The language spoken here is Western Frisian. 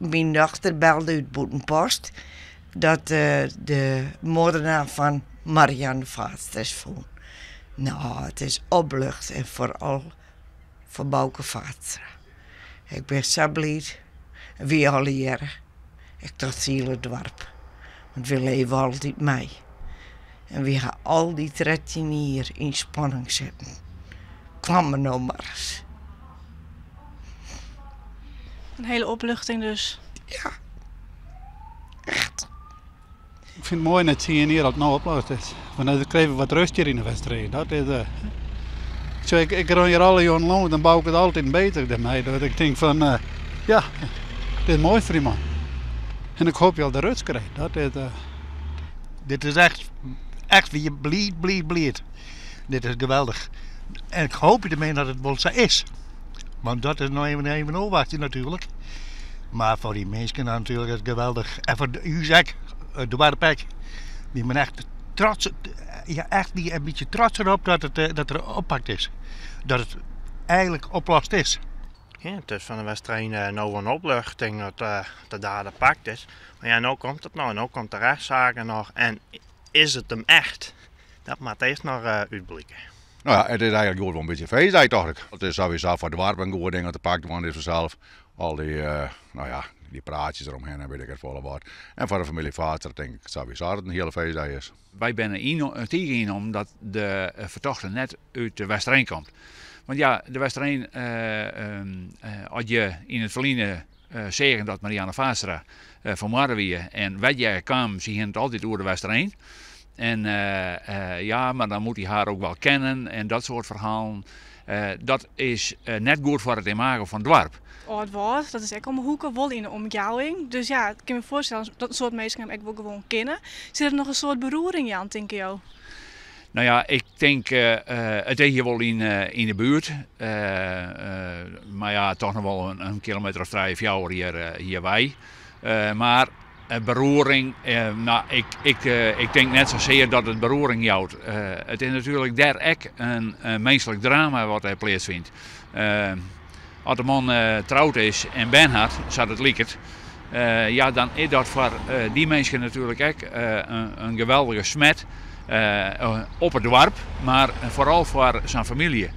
Myn dochter belde út Bûtenpost dat de moordenaar fan Marianne Vaatstra is fûn. No, it is oplucht en foaral foar Bauke Vaatstra. Ik bin sa bliid. En wy allegearre. Ek troch it hiele doarp. Want wy leve altyd mei. En wy ha al dy 13 jier yn spanning sitten. Kwam er no mar ris. In hele opluchting dus. Ja, echt. Ik fyn it moai nei tsien jier dat it no oplost is. Want dan krije we wat rêst hjir yn de Westereen. Dat is, uh, ik, ik rin hjir alle jaren lâns, dan bou ik it altyd better dêrmei. Dat ik tink fan, uh, ja, dit is moai foar dy man. En ik hoopje al de rêst krijt. Dat is, uh... Dit is echt, echt wie bliid, bliid, bliid. Dit is geweldich. En ik hoopje dermei dat it wol sa is. Want dat is noch even, even ôfwachtsjen natuerlik. Mar foar dy minsken natuerlik is it geweldich. En foar ús ek, it doarp ek. Wy binne echt trots, ja, echt wie in bytsje trots derop dat it, dat er oppakt is. Dat it eigenlik oplost is. Ja, it is foar de Westereen no in opluchting dat de dader pakt is. Mar ja, no komt it noch, no komt de rechtszaak noch en is it him echt? Dat moat earst noch útblike. No ja, it is eigenlik goed wol in bytsje feestdei tocht ik. It is sawiesa foar it doarp in goed ding dat er pakt wurden is fansels. Al dy, no ja, dy praatsjes deromhinne en wit ik it folle wat. En foar de famylje Vaatstra tink ik sawiesa dat it in hiele feestdei is. Wy binne tige ynnommen dat de fertochte net út de Westereen komt. Want ja, de Westereen, as je yn it ferline seagen dat Marianne Vaatstra fermoarde wie en wêr't kamen, se hienen it altyd oer de Westereen. En ja, mar dan moat hy har ek wol kennen en dat soart ferhalen. Dat is net goed foar it imago fan it doarp. Aldwâld, dat is ek om 'e hoeke, wol yn de omjouwing. Dus ja, ik kin my foarstelle dat in soad minsken him ek wol gewoan kenne. Sit der noch in soad beroering, Jan, tinke jo? No ja, ik tink it is hjir wol yn de buert. Mar ja, toch noch wol in kilometer of trije, fjouwer hjir wei. Mar beroering, no, ik tink net sasear dat it beroering jout. It is natuerlik dêr ek in minsklik drama wat dêr pleatsfynt. As de man troud is en bern hat, sa't it liket, ja, dan is dat foar dy minsken natuerlik ek in geweldige smet op it doarp, mar foaral foar sa'n famylje.